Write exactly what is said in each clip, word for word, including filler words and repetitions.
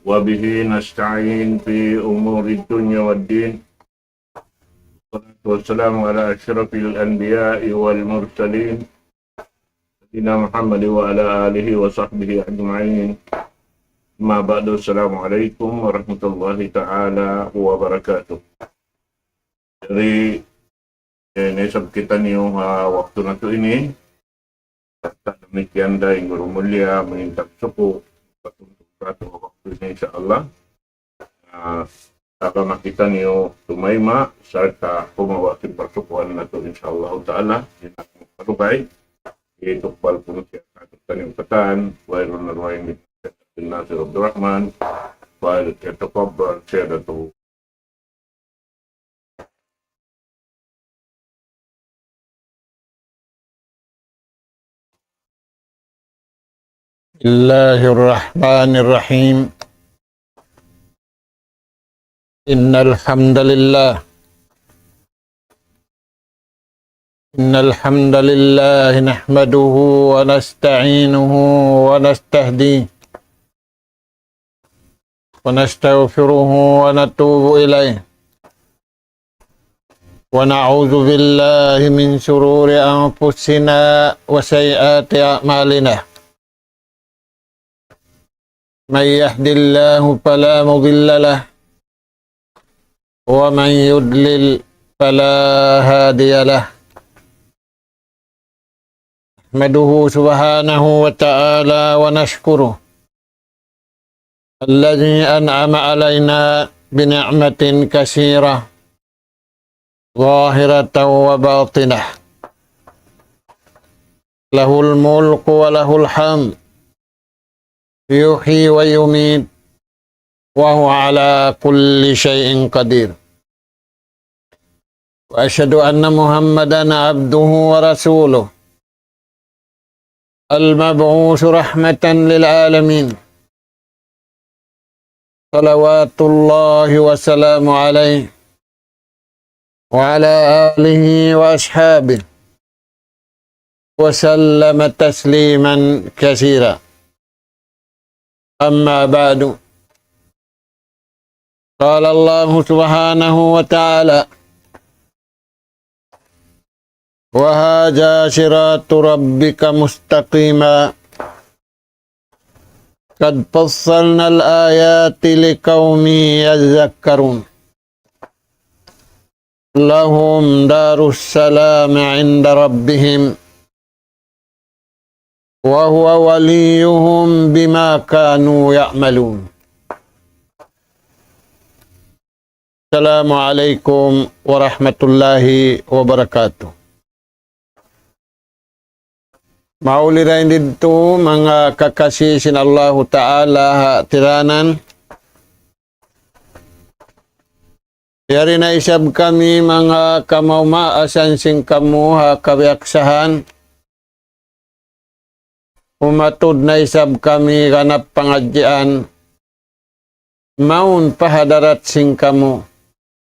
وبه نستعين في أمور الدنيا والدين. والصلاة والسلام على أشرف الأنبياء والمرسلين، سيدنا محمد وعلى آله وصحبه أجمعين. أما بعد، السلام عليكم ورحمة الله تعالى وبركاته. Jadi, eh, naisab kitaniyu ha waktu natu' ini. Damikkiyan da in guru mulia, mangintag suku, patuntun katu' ha waktu ini, insya Allah. Ah, taga makita niyu tumayma', sarta' kumawa' sin parsukuan natu', insya Allah ta'ala. Di' na aku magpalugay, itukbal kunu' siya katu' taniyu katan, wayruun na dugaing ni Nasir Abdul Rahman, فليتفضل سيادته. بسم الله الرحمن الرحيم. إن الحمد لله، إن الحمد لله نحمده ونستعينه ونستهديه ونستغفره ونتوب إليه، ونعوذ بالله من شرور أنفسنا وسيئات أعمالنا. من يهد الله فلا مضل له، ومن يضلل فلا هادي له. نحمده سبحانه وتعالى ونشكره الذي أنعم علينا بنعمة كثيرة ظاهرة وباطنة، له الملك وله الحمد، يحيي ويميت، وهو على كل شيء قدير. وأشهد أن محمدا عبده ورسوله، المبعوث رحمة للعالمين، صلوات الله وسلامه عليه وعلى آله وأصحابه وسلم تسليما كثيرا. أما بعد، قال الله سبحانه وتعالى: وهذا صراط ربك مستقيما قد فصلنا الآيات لقوم يذكرون. لهم دار السلام عند ربهم وهو وليهم بما كانوا يعملون. السلام عليكم ورحمة الله وبركاته. Mauli dayn didtu manga kakasi sin Allahu Ta'ala ha tiranan. Yari na isab kami manga kamaumaasan sin kamu ha kabiyaksahan. Umatud na isab kami ganap pangadjian mawn pa hadarat sin kamu.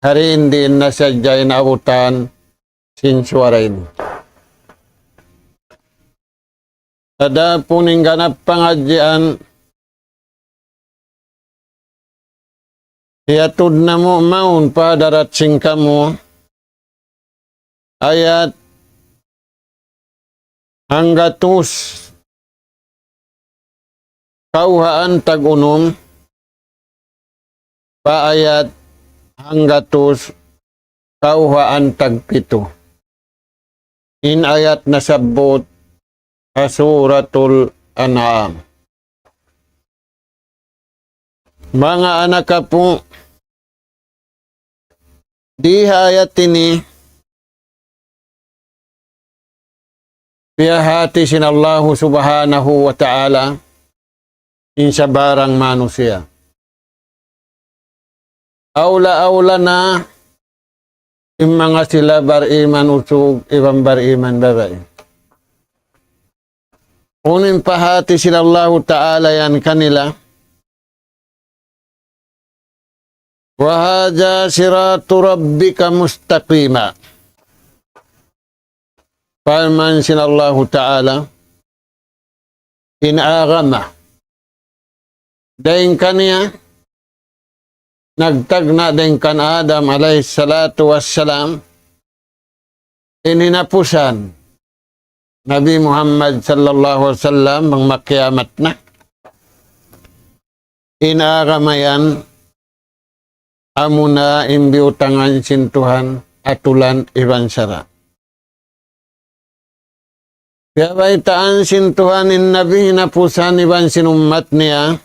Hari in diin na sadja in abutan sin suwara ini. Adapun in ganap pangadjian, hiyatud namu' mawn pa hadarat sin kamu ayat hanggatus kawhaan tag-unum, pa ayat hanggatus kawhaan tagpitu. In ayat nasabbut ha Suratul An'am. Manga anak apu', di ha ayat ini, piyahāti sin Allahu Subhanahu wa Ta'ala in sabarang manusiya'. Awla-awla na in manga sila bariman usug iban bariman babai. Unu in pahāti sin Allahu Ta'ala yan kanila, وهذا صراط ربك مستقيما. Parman sin Allahu Ta'ala, in agama Dayn kaniya, nagtagna' dayn kan Adam alayhi salatu wassalam, in hinapusan Nabi Muhammad sallallahu alayhi wasallam, bang makiyamat na. In agama yan, amuna in biyutangan sin Tuhan, atulan iban sara'. Piyabaytaan sin Tuhan in Nabi hinapusan iban sin ummat niya,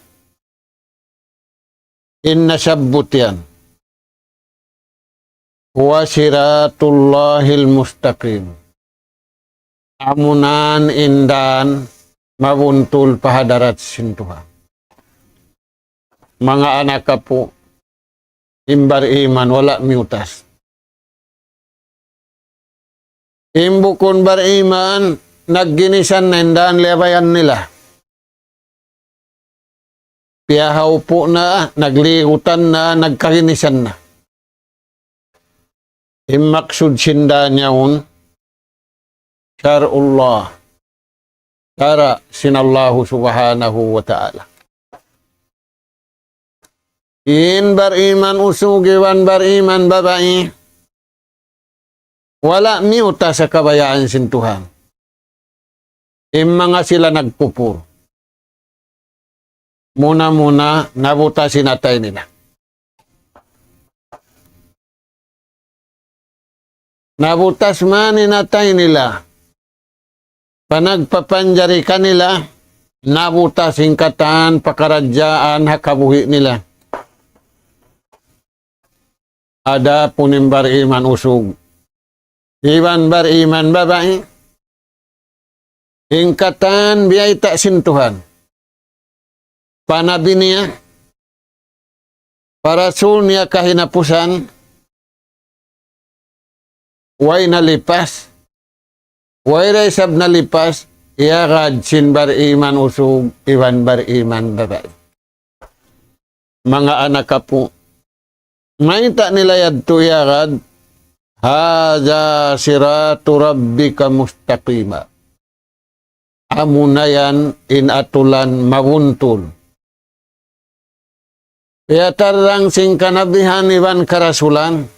in nasabbut yan. هو صراط الله المستقيم. Amunan in dan mabuntul pa hadarat sin Tuhan. Manga anak apu', in bariman wala' miyutas. In bukun bariman, nagginisan na in dan liyabayan nila. Piyahaupu' na, nagligutan na, nagkaginisan na. In maksud sin dan yaun, shar'ullah. Sara' sin Allahu subhanahu wa ta'ala. In bariman usug iban bariman babai, wala' miyutas ha kabayaan sin Tuhan. In manga sila nagkupur. Muna-muna, nabutas in atay nila. Nabutas man in atay nila. Panagpapanjari kanila, nabutas in katan pakaradjaan ha kabuhi' nila. Adapun in bariman usug iban bariman babai, in katan biyayta' sin Tuhan pa nabi niya, pa rasul niya kahinapusan, way nalipas, way da isab nalipas, iyagad sin bariman usug iban bariman babai. Manga anak apu', mayta' nila yadtu iyagad, هذا صراط ربك مستقيما. Amuna yan in atulan mabuntul. Piyatarrang sin kanabihan iban karasulan.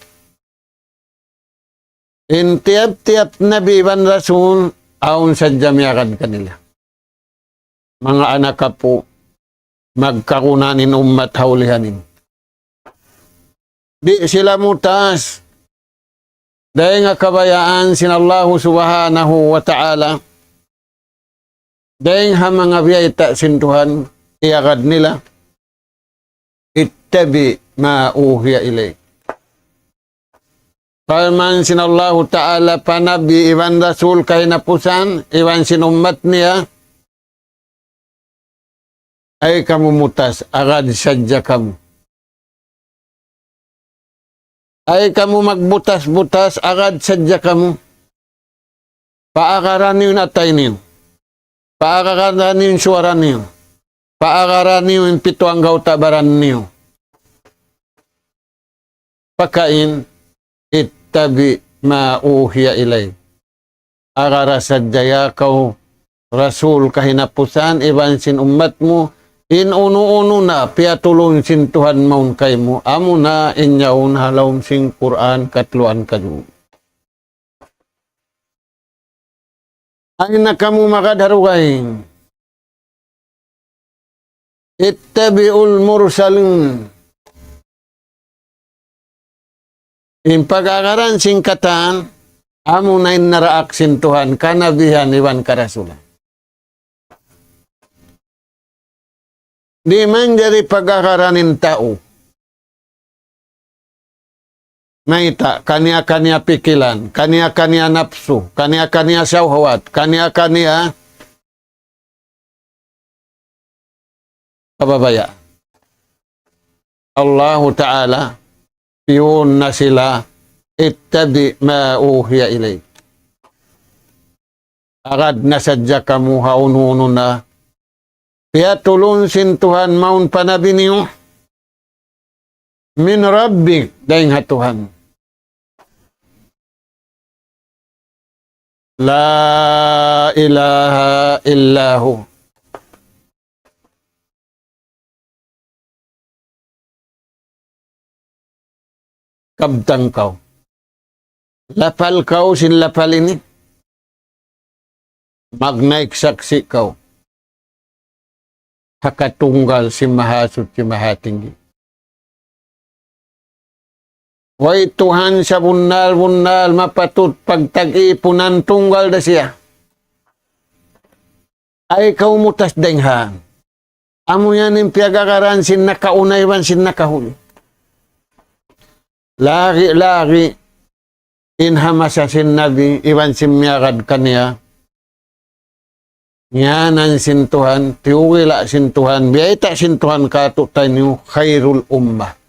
In tiyap-tiyap nabi iban rasul, awn sadja miyagad kanila. Manga anak apu', magkagunahan in ummat ha ulihan ini. Di' sila mutas dayn ha kabayaan sin Allahu subhanahu wa ta'ala, dayn ha manga biyayta' sin Tuhan, iyagad nila, اتبع ما أوحي إليك. Parman sin Allahu ta'ala pa nabi iban rasul kahinapusan, iban sin ummat niya, ayaw kamu mutas, agad sadja kamu. Ayaw kamu magbutas-butas, agad sadja kamu. Paagaran niyu in atay niyu. Paagaran niyu in suwara niyu. Paagaran niyu in pitu anggawta' baran niyu. Pakain, اتبع ما أوحي إليك. Agara sadja ya kaw, Rasul kahinapusan iban sin ummat mu, in unu-unu na piyatulun sin Tuhan mawn kaymu, amuna in yaun ha lawm sin Qur'an katluan kadu. Ayaw na kamu magad ha dugaing. اتبعوا المرسلين. In pag-agaran sin katan, amuna in naraak sin Tuhan, kanabihan iban karasulan. Di' manjari pag-agaran in tau. Mayta', kaniya-kaniya pikilan, kaniya-kaniya napsu, kaniya-kaniya shahwat, kaniya-kaniya kababaya'. Allahu Ta'ala, piyun na sila, اتبع ما أوحي إليك. Agad na sadja kamu ha unu-unu na piyatulun sin Tuhan mawn pa nabi niyu, من ربك, dayn ha Tuhan. لا إله إلا هو. kabtang kaw. Lapal kaw sin lapal ini. Magnaik saksi' kaw ha katunggal sin Mahasuchi Mahatinggi. Way Tuhan sabunnal-bunnal mapatut pagtag-ipunan, tunggal da siya. Ay kaw mutas dayng ha. Amu yan in piyag-agaran sin nakauna iban sin nakahuli. Lagi'-lagi' in ha masa sin Nabi iban sin miyagad kaniya. Ngiyanan sin Tuhan, tiyugila' sin Tuhan, biyayta' sin Tuhan kātu'niyu khairul ummah.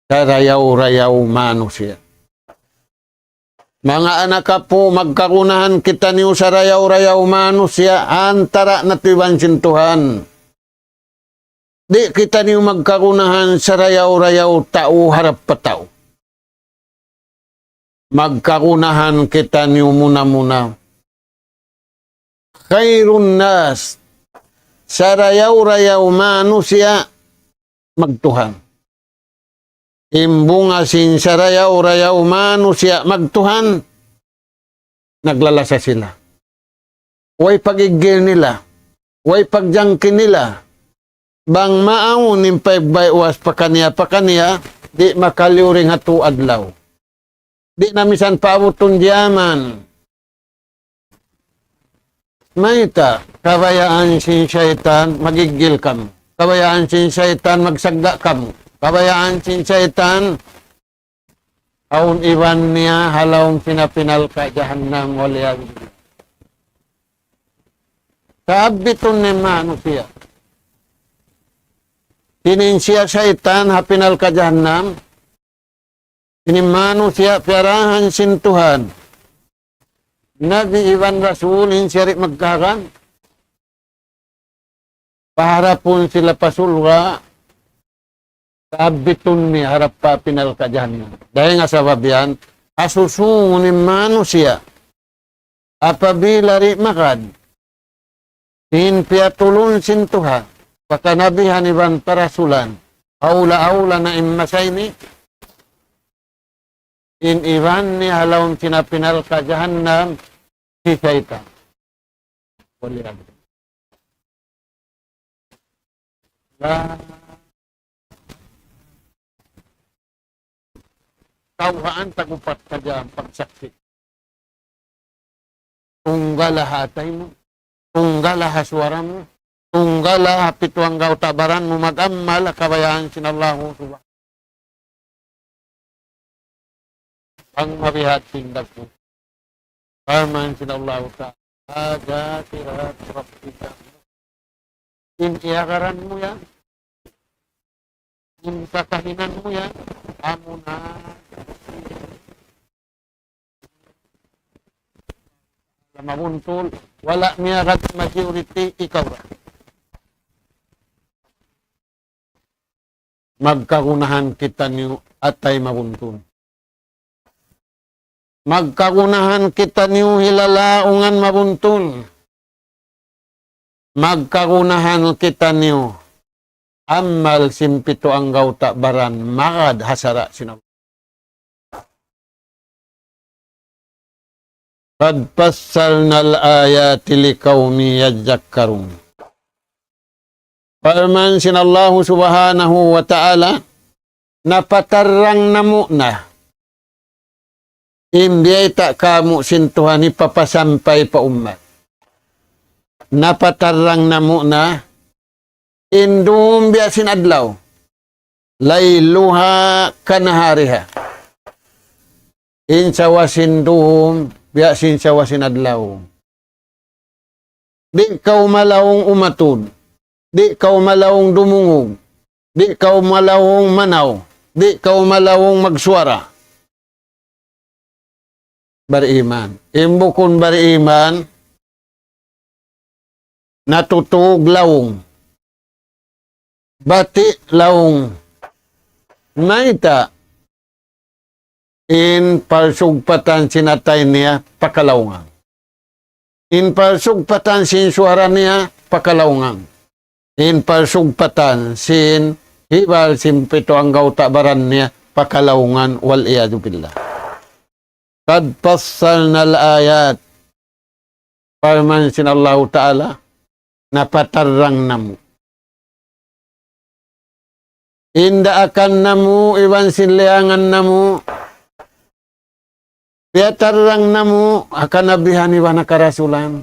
Sarayaw-rayaw manusiya'. Manga anak apu', magkagunahan kitaniyu sarayaw-rayaw manusiya', antara' natu' iban sin Tuhan. Di' kitaniyu magkagunahan sarayaw-rayaw tau harap pa tau. Magkagunahan kitaniyu muna-muna. Khairun nas, sarayaw-rayaw manusiya' magtuhan. In bunga sin sarayaw-rayaw manusiya' magtuhan, naglalasa sila. Way pag-iggil nila, way pagjangki nila. Bang maawn in pagbay-uwas pakaniya-pakaniya, di' makaliyu dayn ha tū adlaw. Di' na misan paabutun jaman. Mayta', kabayaan sin saytan, mag-iggil kamu. Kabayaan sin saytan, magsagga' kamu. Kabayaan sin saytan, awn iban niya ha lawm sin api narka' jahannam, wal iyadhu billah. Sabbutun in manusiya'. Sin in siya saytan ha api narka' jahannam, ini manusiya' piyarahan sin Tuhan. Nabi iban Rasul in siya di' magkahagan. Paharapun sila pa surga', sabbutun niya harap pa api narka' jahannam. Dayn ha sabab yan, asusungun in manusiya'. Apabila di' magad, sin piyatulun sin Tuhan, pa kanabihan iban parasulan, awla-awla na in masa ini, in iban niya ha lawm sin api narka' jahannam, hi saytan. Wal iyadhu billah. La. Kawhaan tag-upat sadja in pagsaksi'. Tunggala ha atay mu, tunggala ha suwara mu, tunggala ha pitu anggawta' baran mu, mag-amal ha kabayaan sin Allahu Subhanahu. Bang mabihat sin dagpu'. Parman sin Allahu Ta'ala, هذا صراطي مستقيما. In iyagaran mu yan, in kakahinang mu yan, amuna mabuntul, wala' miyagad majority, ikaw ra. Magkagunahan kitaniyu atay mabuntul. Magkagunahan kitaniyu hilalaungan mabuntul. Magkagunahan kitaniyu amal sin pitu anggawta' baran magad ha sara' sin Allah. قد فصلنا الآيات لقوم يذكرون. Parman sin Allahu Subhanahu wa Ta'ala, napatarrang namu' na in biyayta' kāmu' sin Tuhan hipapasampay pa ummat. Napatarrang namu' na in dum biya' sin adlaw. ليلها كنهارها. In sawa sin dum, biya' sin sawa sin adlaw. Di' kaw malaung umatud. Di' kaw malaung dumungug. Di' kaw malaung manaw. Di' kaw malaung magsuwara. Bariman. In bukun bariman, natutug laung. Bati' laung. Mayta'? In parsugpatan sin atay niya pakalaungan. In parsugpatan sin suwara niya pakalaungan. In parsugpatan sin hibal sin pitu anggawta' baran niya pakalaungan, والعياذ بالله. قد فصلنا الآيات. Parman sin Allahu Ta'ala, napatarrang namu'. In daakan namu', iban sin liyangan namu', piyatarrang namu' ha kanabihan iban ha karasulan.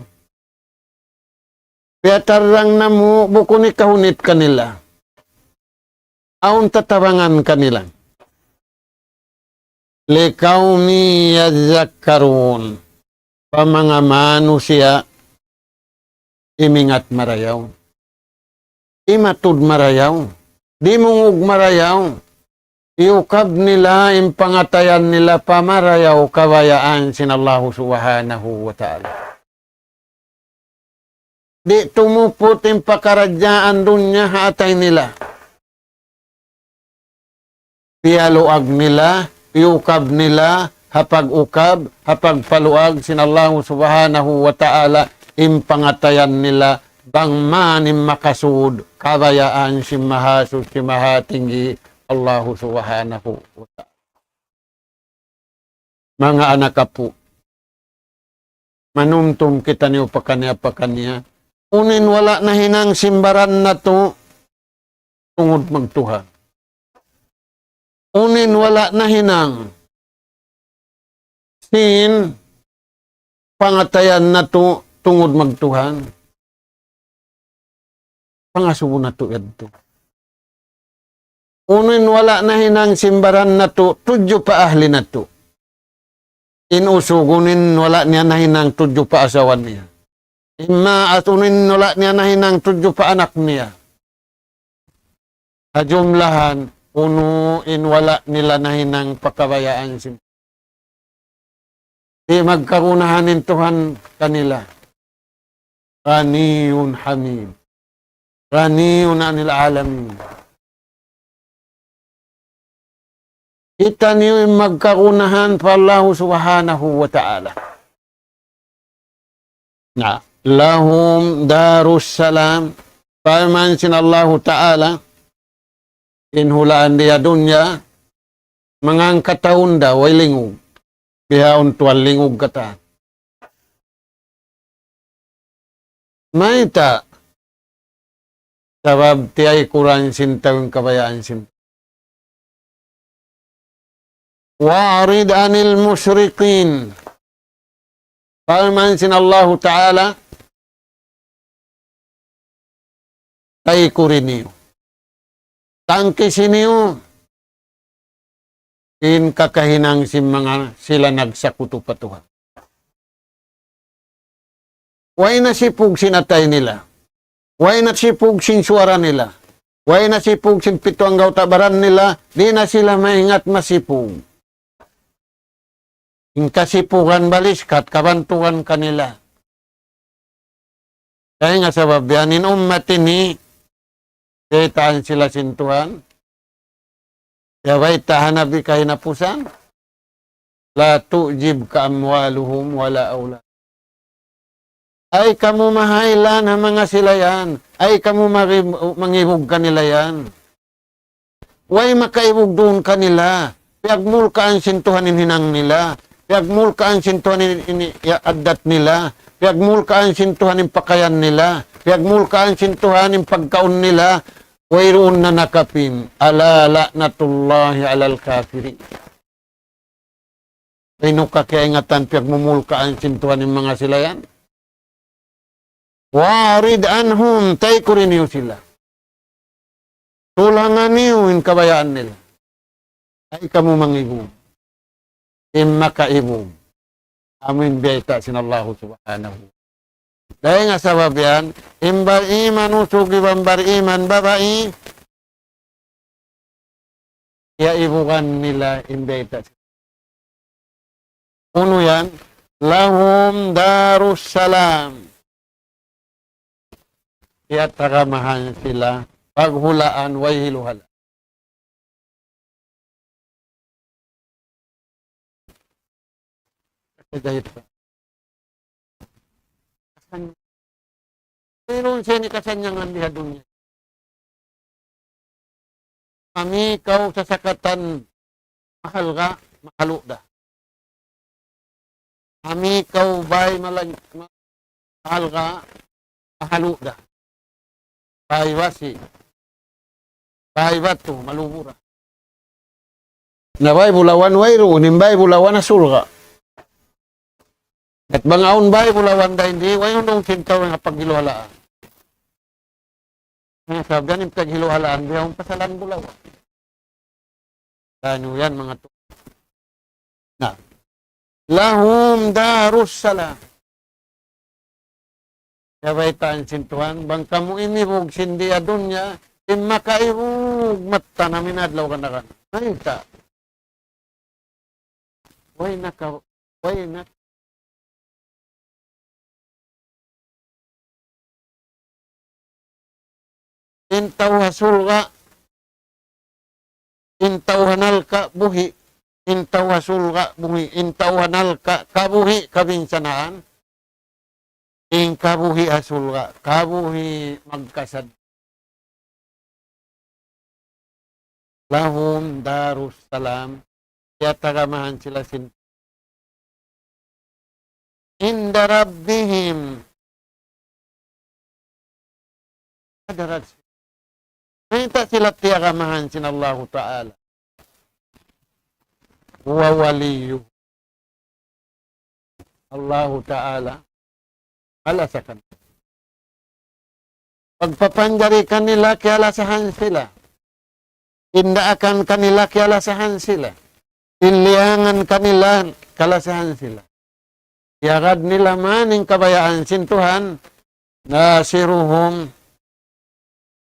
Piyatarrang namu', bukun hikahunit kanila. Awn tatabangan kanila. لقوم يذكرون. Pa manga manusiya' imingat marayaw. Imatud marayaw. Dimungug marayaw. Iyukab nila in pangatayan nila pa marayaw kabayaan sin Allahu Subhanahu wa Ta'ala. Di' tumuput in pakaradjaan dunya ha atay nila. Piyaluag nila, iyukab nila, ha pag-ukab, ha pagpaluag sin Allahu Subhanahu wa Ta'ala, in pangatayan nila, bang man in makasud, kabayaan sin Mahasuchi Mahatinggi, Allahu Subhanahu wa Ta'ala. Manga anak apu', manumtum kitaniyu pakaniya-pakaniya. Unu in wala' nahinang sin baran natu' tungud magtuhan. Unu in wala' nahinang sin pangatayan natu' tungud magtuhan. Pangasubu natu' yadtu. Unu in wala' nahinang sin baran natu', tudju pa ahli natu'. In usug unu in wala' niya nahinang tudju pa asawa niya. In maas unu in wala' niya nahinang tudju pa anak niya. Ha jumlahan, unu in wala' nila nahinang pakabayaan sin Di' magkagunahan in Tuhan kanila. غني حميد. غني عن العالمين. Kitaniyu in magkagunahan pa Allahu Subhanahu wa Ta'ala. Na, لهم دار السلام. Parman sin Allahu Ta'ala, in hulaan di ha dunya, manga hangkatahun da, way lingug. Bihaun tuwan lingug katan. Mayta'? Sabab tiyaykuran sin tau in kabayaan sin. وأعرض عن المشركين. Parman sin Allahu Ta'ala, taykuri niyu. Tangkisi niyu in kakahinang sin manga sila nagsakutu pa Tuhan. Way nasipug sin atay nila. Way nasipug sin suwara nila. Way nasipug sin pitu anggawta' baran nila. Di' na sila maingat masipug. In kasipugan baliskat, kabantugan kanila. Dayn ha sabab yan, in ummat ini, kiyaitaan sila sin Tuhan. Kiyabayta' ha Nabi kahinapusan, لا تعجبك أموالهم ولا أولادهم. Ay kamu mahailan ha manga sila yan. Ay kamu mangib-, mangibug kanila yan. Way makaibug duun kanila. Piyagmulkaan sin Tuhan in hinang nila. Piyagmulkaan sin Tuhan in, in, ya, addat nila. Piyagmulkaan sin Tuhan in pakayan nila. Piyagmulkaan sin Tuhan in pagkaun nila. Wayruun na nakapin. ألا لعنة الله على الكافرين. Unu ka kiyaingatan piyagmumulkaan sin Tuhan in manga sila yan? وأعرض عنهم, taykuri niyu sila. Tulangan niyu in kabayaan nila. Ay kamu mangibug. In makaibug, amu in biyayta' sin Allahu Subhanahu. Dayn ha sabab yan, in bariman usug iban bariman babai, kiyaibugan nila in biyayta'. Unu yan? لهم دار السلام. Tiyatagamahan sila, paghulaan, way hiluhala. Kasi dahil pa. Kasan-, mayroon siya ini kasannyangan di ha dunya. Kami kaw sasakatan mahalga', mahalu' da. Amu in kaw bay malag-, mahalga', mahalu' da. Bay basi'. Bay batu, malubu ra. Na bay bulawan wayruun, in bay bulawan ha surga'. At bang awn bay bulawan dayn di, way hundung sin tau nga paghiluhalaan. Na sabab yan in paghiluhalaan, biya' awn pasalan bulawan. Kanu yan, manga tu-, na. لهم دار السلام. Kabaytaan sin Tuhan, bang kamu imibug sin di ha dunya, in makaibug matta na minadlaw ka na kan. Ay, ta. Way na ka, way na. In tau ha surga', in tau ha narka' buhi', in tau ha surga' buhi', in tau ha narka' kabuhi' kabinsanaan, in kabuhi' ha surga', kabuhi' magkasad. لهم دار السلام, tiyatagamahan sila sin عند ربهم. Hadarat. Mayta' sila tiyagamahan sin Allahu Ta'ala. هو وليهم. Allahu Ta'ala, alasahan. Pagpapanjari kanila, kiyalasahan sila. In daakan kanila, kiyalasahan sila. In liyangan kanila, kalasahan sila. Iyagad nila man in kabayaan sin Tuhan, ناصرهم,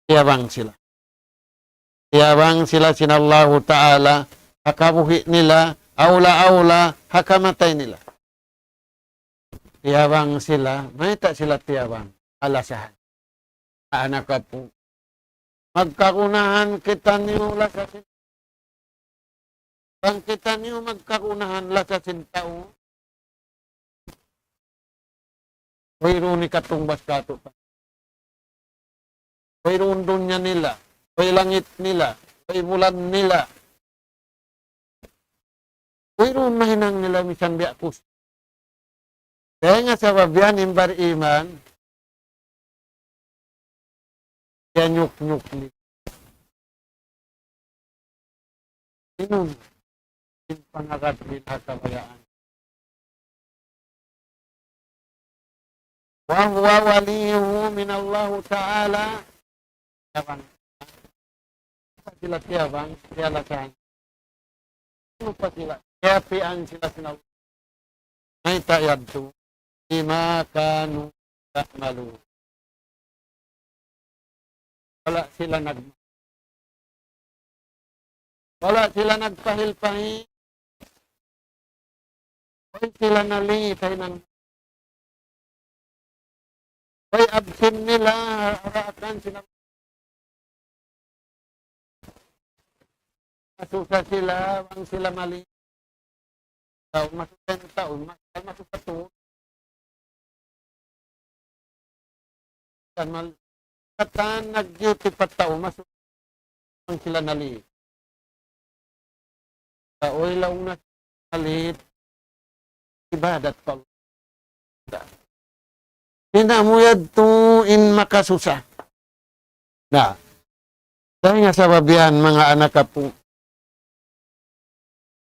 tiyabang sila. Tiyabang sila sin Allahu Ta'ala, ha kabuhi' nila, awla-awla, ha kamatay nila. Tiyabang sila, mayta' sila tiyabang, alasahan. Anak apu'. Magkagunahan kitaniyu lasa sin, bang kitaniyu magkagunahan lasa sin tau, wayruun hikatungbas kātu'. Wayruun dunya nila, way langit nila, way bulan nila. Wayruun mahinang nila misan biya' kus. Dayn ha sabab yan in bariman, kiyanyuknyuk nila. Inun in pangagad nila kabayaan. وهو وليهم من الله تعالى. Tiyabang. Sila tiyabang, tiyalasahan. Unu pa sila? Kiyapian sila sin Allah. Mayta' yadtu? بما كانوا يعملون. Wala' sila nag-, wala' sila nagpahil-pahil. Way sila nali' kaynan. Way absent nila, haraakan sila. Masusa sila, bang sila mali. Tau, masusa in tau, mas-, masusa tu. Kan mal-, katan nag-duty pa tau, masusa bang sila nali'. Sa' way laung na nali', ibadat pa Allah. Hinamu yadtu in makasusa. Na, dayn ha sabab yan, manga anak apu',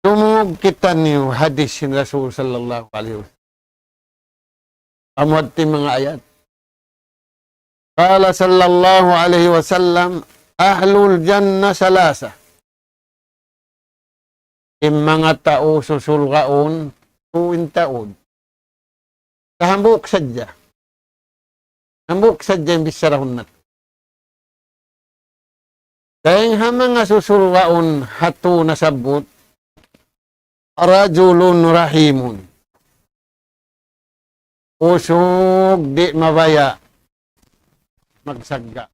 dumungug kitaniyu hadis sin Rasul sallallahu alayhi wasallam. Amu yadtu in manga ayat. قال صلى الله عليه وسلم: أهل الجنة ثلاثة. In manga tau susurgaun, tu in taud. Sa' hambuuk sadja. Hambuuk sadja in bichara hunat. Dayn ha manga susurgaun ha tu nasabbut, رجل رحيم. Usug di' mabaya' magsagga'.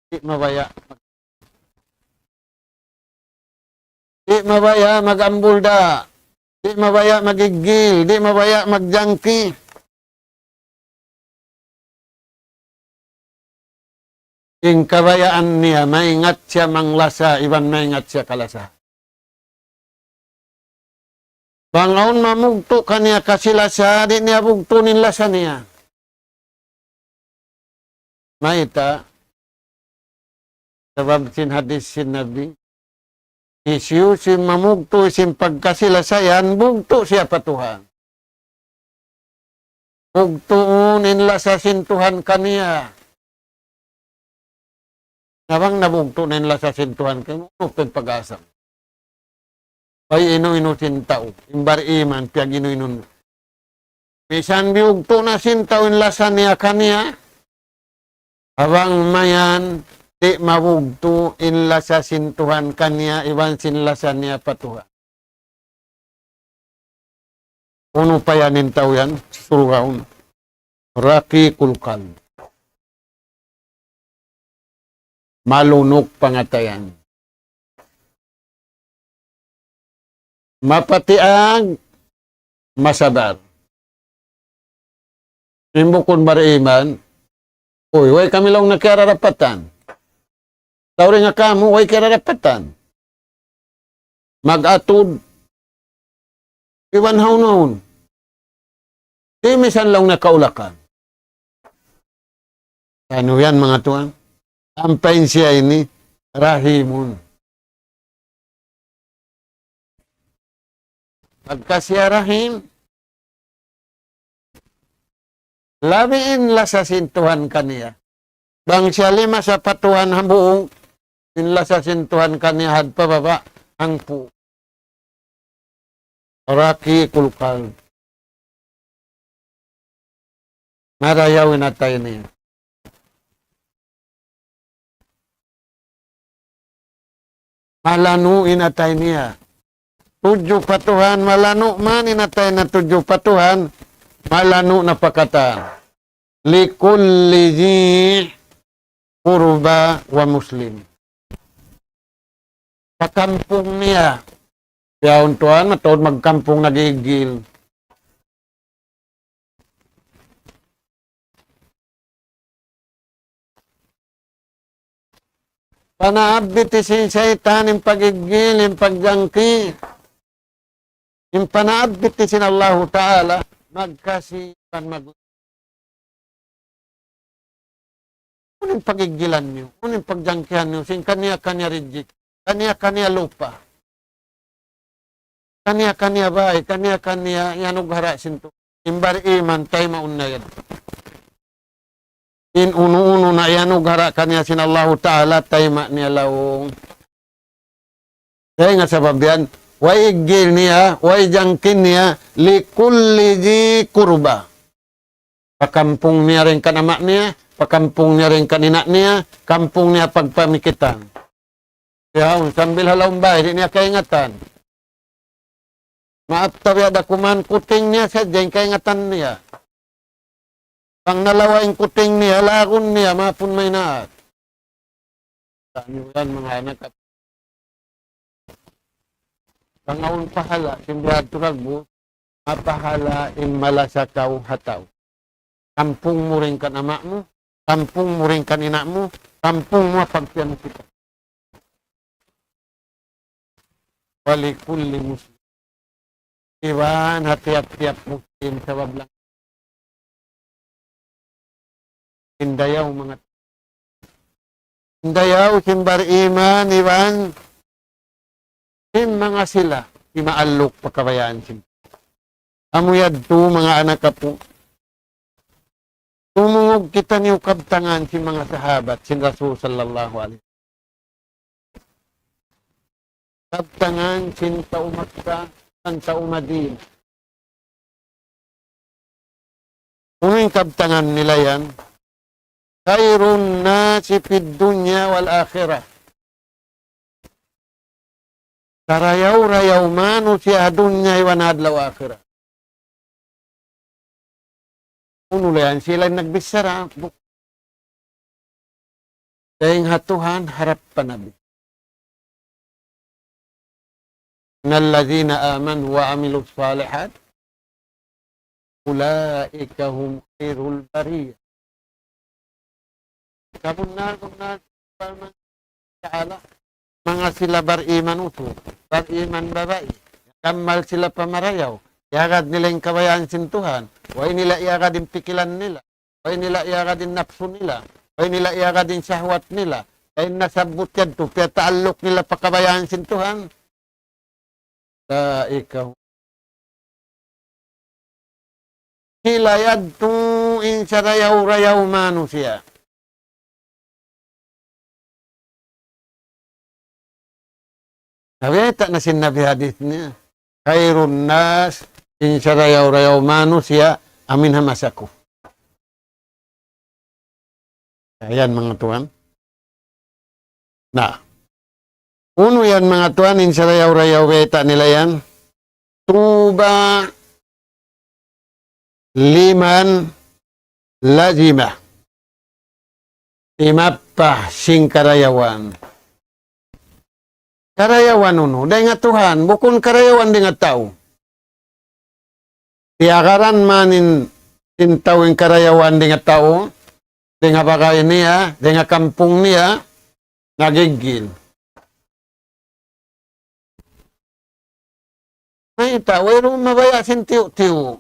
Di' mabaya' mag-, di' mabaya' mag-ambul da. Di' mabaya' magiggil. Di' mabaya' magjangki. In kabayaan niya, maingat siya manglasa, iban maingat siya kalasa. Bang awn mamugtu' kaniya kasi-lasa, di' niya bugtuun in lasa niya. Mayta'? Sabab sin hadis sin Nabi, hisiyu-siyu in mamugtu' sin pagkasi-lasa yan, bugtu' siya pa Tuhan. Bugtuun in lasa sin Tuhan kaniya. Na bang nabugtu' na in lasa sin Tuhan kaniya, unu pa in pag-asa? Ay inu-inu sin tau, in bariman, piyag-inu-inu. Misan biyugtu' na sin tau in lasa niya kaniya, bang mayan, di' mabugtu' in lasa sin Tuhan kaniya, iban sin lasa niya pa Tuhan. Unu pa yan in tau yan? Surgaun. Raqiqul qalb. Malunuk pangatayan. Mapatiag, masabar. In bukun bariman, uy, way kami laung na kiyararapatan. Tau rin nga kamu, way kiyararapatan. Mag-atud, iban haun-haun. Di' misan laung na kaulakan. Anu yan, manga tuwan? Ampa in siya ini, rahimun. Pagka siya rahim, labi in lasa sin Tuhan kaniya. Bang siya limasa pa Tuhan hambuuk, in lasa sin Tuhan kaniya had pa baba', hangpu'. Raqiqul qalb. Marayaw in atay niya. Malanu' in atay niya. Tudju pa Tuhan, malanu' man in atay niya tudju pa Tuhan, malanu' na pa katan. لكل ذي قربى ومسلم. Pa kampung niya. Yaun tuwan, mataud magkampung nag-iigil. Panaabit sin saytan in pag-igil, in pagjangki, in panaabit sin Allahu Ta'ala, magkasi pan mag-, unu in pag-igilan niyu, unu in pagjangkihan niyu, sin kaniya-kaniya rijik, kaniya-kaniya lupa. Kaniya-kaniya bay, kaniya-kaniya iyanughara' sin Tuhan. In bariman, taymaun na yan. In unu-unu na iyanughara' kaniya sin Allahu Ta'ala, tayma' niya laung. Dayn ha sabab yan, way iggil niya, way jangkin niya, لكل ذي قربى. Pa kampung niya dayn kan ama' niya, pa kampung niya dayn kan ina' niya, kampung niya pagpamikitan. Yaun, sambil ha lawm bay, di' niya kaingatan. Maap ta biya' da kuman kuting niya sadja in kaingatan niya. Bang nalawa' in kuting niya, lagun niya, maapun maynaat. Sa' niyu yan, manga anak, bang awn pahala' sin biyadtu kagbu, mapahala' in malasa kaw ha tau. Kampung mu dayn kan ama' mu, kampung mu dayn kan ina' mu, kampung mu ha pagpiyamikitan. ولكل مسلم. Iban ha tiyap-tiyap Muslim sabab lang. In dayaw manga, in dayaw sin bariman iban sin manga sila, di' maalluk pa kabayaan sin. Amu yadtu manga anak apu'. Tumungug kitaniyu kabtangan sin manga sahabat sin Rasul sallallahu alayhi. Kabtangan sin tau Makkah, sin tau Madinah. Unu in kabtangan nila yan? خير الناس في الدنيا والآخرة. Sarayaw-rayaw manusiya' ha dunya iban ha adlaw akhirat. Unu la yan sila in nagbichara? Bu-, dayn ha Tuhan harap pa Nabi. إن الذين آمنوا وعملوا الصالحات أولئك هم خير البرية. Kabunnal-bunnal, parman Ta'ala, manga sila bariman utu', bariman babai. Kammal sila pamarayaw. Iyagad nila in kabayaan sin Tuhan. Way nila iyagad in pikilan nila. Way nila iyagad in napsu nila. Way nila iyagad in sahwat nila. Kaya in nasabbut yadtu, piyataalluk nila pa kabayaan sin Tuhan. Ulaika hum. Sila yadtu in sarayaw-rayaw manusiya'. Nabayta' na sin Nabi hadith niya. Khairun nas, in sarayaw-rayaw manusiya', amin ha masa ku. Yan, manga tuwan. Na. Unu yan, manga tuwan, in sarayaw-rayaw bayta' nila yan. طوبى لمن لزمه. Timappa sin karayawan. Karayawan unu? Dayn ha Tuhan, bukun karayawan dayn ha tau. Tiyagaran man in, in tau in karayawan dayn ha tau, dayn ha bagay niya, dayn ha kampung niya, nagigil. Mayta', wayruun mabaya' sin tiyu'-tiyu'.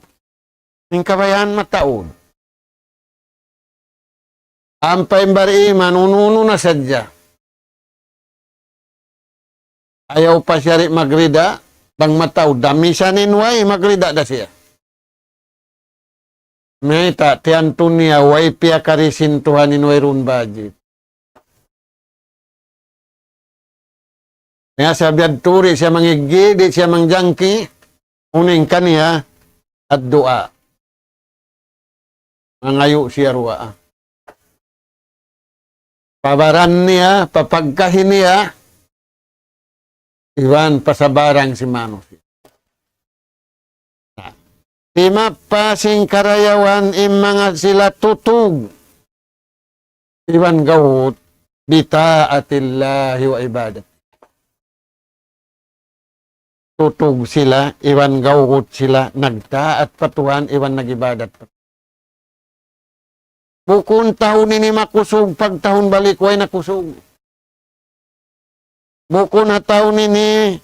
In kabayaan mataud. Ampa in bariman, unu-unu na sadja. Ayaw pa siya di' magrida, bang mataud da, misan in way, magrida da siya. Mayta', tiyantu niya, way piyakari sin Tuhan in wayruun budget. Hangkan sabab yadtu di' siya mangiggi', di' siya mangjangki, unu in kaniya, ad-du'a. Mangayu' siya duwaa. Pa baran niya, pa pagkahi niya, iban pa sabarang sin manusiya'. Timappa sin karayawan in manga sila tutug iban gawut, بطاعة الله وعبادته. Tutug sila, iban gawut sila, nagtaat pa Tuhan, iban nag-ibadat pa. Bukun tahun ini makusug, pagtahun balik way na kusug. Bukun ha tahun ini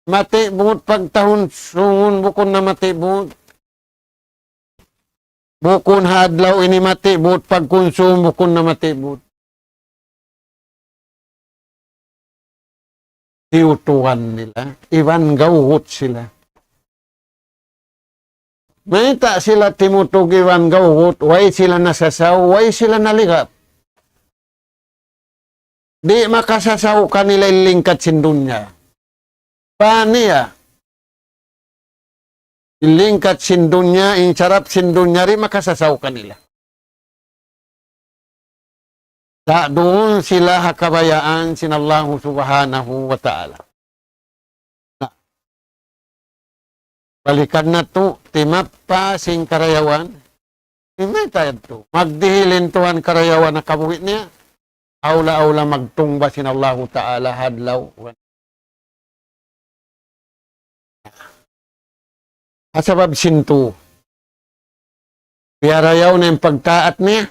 matibut, pagtahun sungun bukun na matibut. Bukun ha adlaw ini matibut, pagkunsum bukun na matibut. Tiyutugan nila, iban gawut sila. Mayta' sila timutug iban gawut, way sila nasasaw, way sila naligap. Di' makasasaw kanila in lingkat sin dunya. Paniya. In lingkat sin dunya, in sarap sin dunya, di' makasasaw kanila. Sa' duun sila ha kabayaan sin Allahu Subhanahu wa Ta'ala. Na, balikan natu', timappa sin karayawan. Mayta' yadtu. Magdihil in Tuhan karayawan ha kabuhi' niya. Awla-awla magtungba sin Allahu Ta'ala ha adlaw. Ha sabab sin tu, piyarayaw niya in pagtaat niya,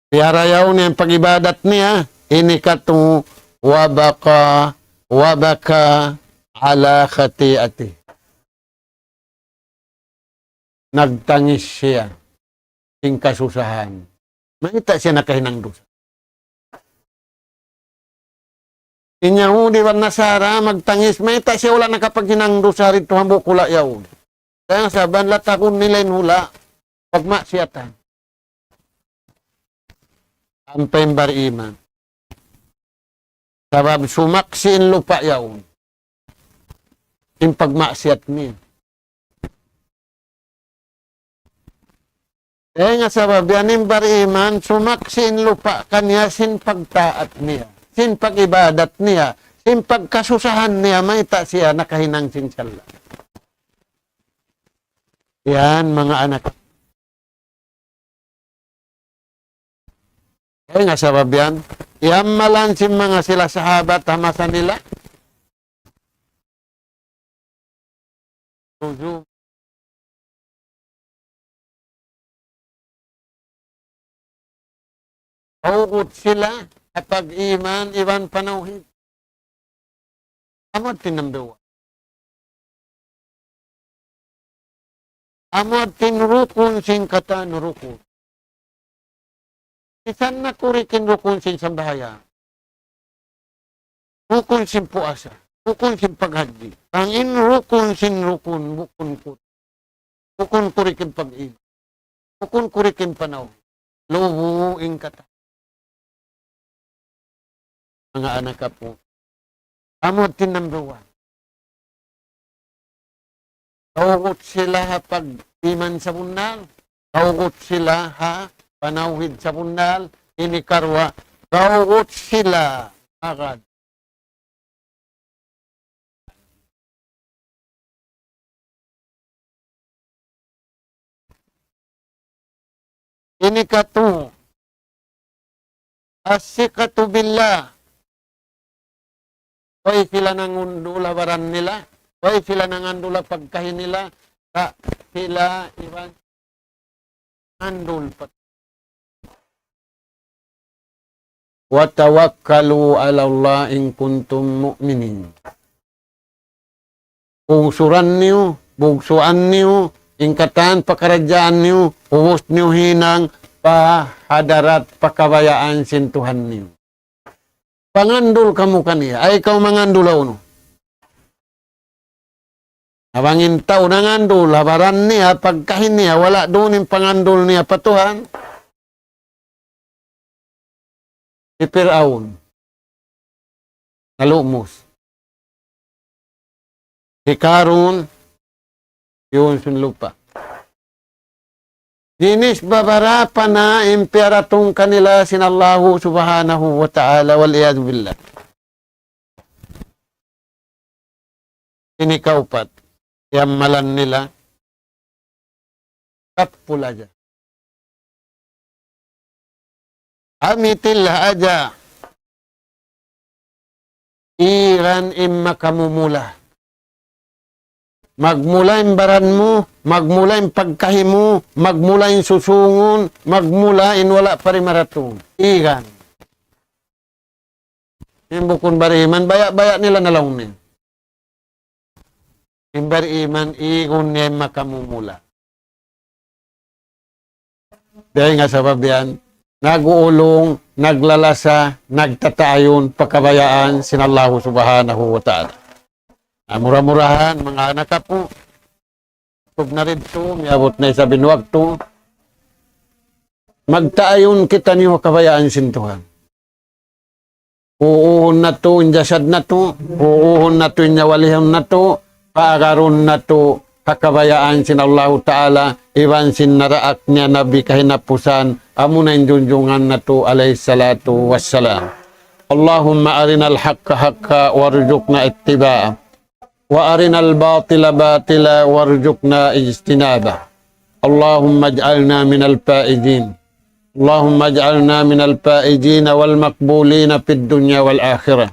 piyarayaw niya in pag-ibadat niya, ini katu', وبكى، وبكى على خطيئته. Nagtangis siya sin kasusahan. Mayta' siya nakahinang dusa. In Yahudi iban Nasara magtangis, mayta' siya wala' nakapaghinang dusa didtu hambuuk hula' yaun. Dayn ha sabab latagun nila in hula' pagmaksiyatan. Ampa in bariman. Sabab sumaksi' in lupa' yaun. In pagmaksiyat niya. Dayn ha sabab yan in bariman, sumaksi' in lupa' kaniya sin pagtaat niya, sin pag-ibadat niya, sin pagkasusahan niya, mayta' siya nakahinang sin sala'. Yan, manga anak. Dayn ha sabab yan, iyammalan sin manga sila sahabat ha masa nila. Tujuh. Paugut sila ha pag-iman iban panawhid. Amu in number one. Amu hāti in rukun sin katan rukun. Misan na kurik in rukun sin sambahayang. Rukun sin puasa. Rukun sin paghajji. Bang in rukun sin rukun, bukun kurik. Bukun kurik in pag-iman. Bukun kurik in panaw. Lubu in katan. Manga anak apu'. Amu hāti in number one. Taugut sila ha pag-iman sabunnal. Taugut sila ha panawhid sabunnal. Ini karuwa. Taugut sila agad. Ini katu. As-siqatu billah. Way sila nangandul ha baran nila. Way sila nangandul ha pagkahi nila. Sa' sila iban andul pa. وتوكلوا على الله إن كنتم مؤمنين. Ungsuran niyu, bugsuan niyu, in katan pakaradjaan niyu, ubus niyu hinang pa hadarat pakabayaan sin Tuhan niyu. Pangandul kamu kaniya, ay kaw mangandul ha unu. Bang in tau nangandul ha baran niya, pagkahi niya, wala' duun in pangandul niya pa Tuhan. Hi Pir'aun. Nalumus. Hi Karun, yun sun lupa. Dinis babarapa na in piyaratung kanila sin Allahu subhanahu wa ta'ala, wal iyadhu billah. Ini kaupat, iyamalan nila, kapul aja. Amitil aja. Iran in makamumula. Magmula in baran mu, magmula in pagkahi mu, magmula in susungun, magmula in wala' pa dimaratung. Iran. In bukun bariman, baya'-baya' nila na laung niya. In bariman, igun niya in makamumula. Dayn ha sabab yan, nag-uulung, naglalasa, nagtataayun, pakabayaan sin Allahu subhanahu wa ta'ala. Ah, mura-murahan, manga anak apu', tub na rin tu, miyabut na isab in waktu. Magtaayun kitaniyu ha kabayaan sin Tuhan. Uuhun natu' in jasad natu', uuhun natu' in nyawalihun natu', paagarun natu' ha kabayaan sin Allahu Ta'ala, iban sin naraak niya Nabi kahinapusan, amuna in junjungan natu' alayhi salatu wassalam. اللهم أرنا الحق حقا وارزقنا اتباعه، وأرنا الباطل باطلا وارزقنا اجتنابه. اللهم اجعلنا من الفائزين. اللهم اجعلنا من الفائزين والمقبولين في الدنيا والآخرة.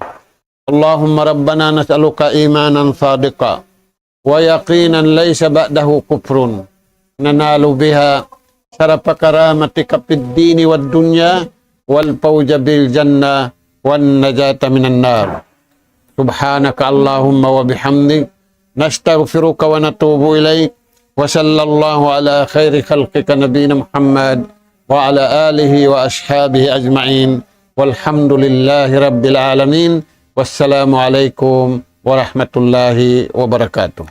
اللهم ربنا نسألك إيمانا صادقا ويقينا ليس بعده كفر ننال بها شرف كرامتك في الدين والدنيا والفوز بالجنة والنجاة من النار. سبحانك اللهم وبحمدك، نستغفرك ونتوب إليك، وصلى الله على خير خلقك نبينا محمد وعلى آله وأصحابه أجمعين، والحمد لله رب العالمين، والسلام عليكم ورحمة الله وبركاته.